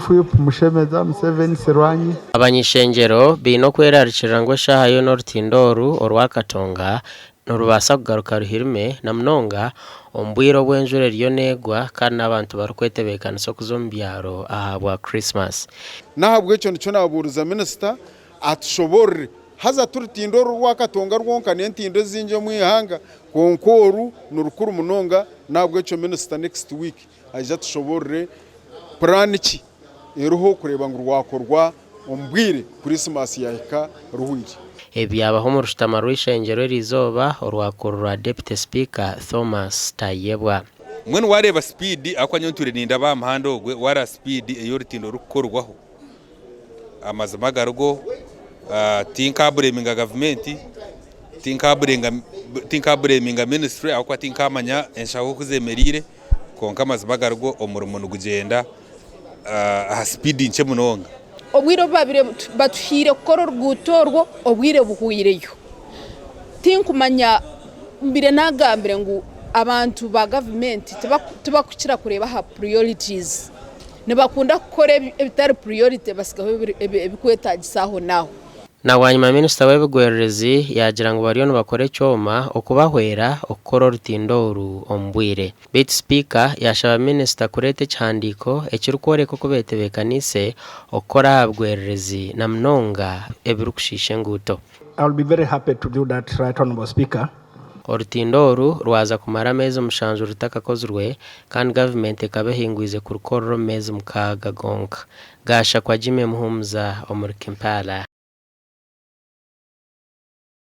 Whip Mushemeza Museveni Silwanyi. Abany'ishengyero baine okwerarikirira ngu eshaaha yoona orutindo oru orwa Katonga nirubaasa kugaruka ruhirime na munonga omu bwire obu enjura eriyo neegwa kandi n'abantu barikwetebeekanisa okuza omu byaro ahabwa Christmas. N'ahabw'ekyo nikyo naabuuriza minisita atushoboorore. Haza ti rutindo oru orwa Katonga rwonka n'entindo ezingi omu ihanga kwonka oru ni rukuru munonga n'ahabw'ekyo minisita next week aije atushoboorore puraani ki eriho kureeba ngu rwakorwa omu bwire Kurisimasi yaahika ruhwaire. Ebi byabaho omu rushutama rw'eishengyero eriizooba orwakurirwa Deputy Speaker Thomas Tayebwa. Mbwenu wareeba sipiidi ahakuba nyowe ntwire nindaba aha muhanda ogwe wareeba sipiidi ei orutindo rurikukorwaho amazima agarigo tinkabureminga gavumenti tinkabureminga minisitule ahabw'okuba tinkamanya enshaho oku zemereire. Kwonka amazima agarigo omurimo nigugyenda aha sipiidi nkye munonga. Obwire obu baabaire batuhaire kukora oruguuto orwo obwire buhweireyo. Tinkumanya mbaire naagambire ngu abantu ba gavumenti tibakukira kureeba aha priorities. Nibakunda kukora ebitari priority batsigaho ebirikwetaagisa ahonaaho. Na bwanyima minisita w'ebigwererezi yaagira ngu bariyo nibakora ekyoma okubahwera okukora orutindo oru omu bwire. Beitu sipiika yaashaba minisita kureeta ekihandiiko ekirikworeka oku betebeekaniise okukora aha bigwererezi na munonga ebirikushiisha enguuto. I will be very happy to do that, Right Honourable Speaker. Orutindo oru rwaza kumara ameezi mushanju rutakakozirwe kandi gavumenti ekaba ehingwize kurukorera omu meezi mukaaga gonka. Gashakwa Jimmy Muhumuza omuri Kampala.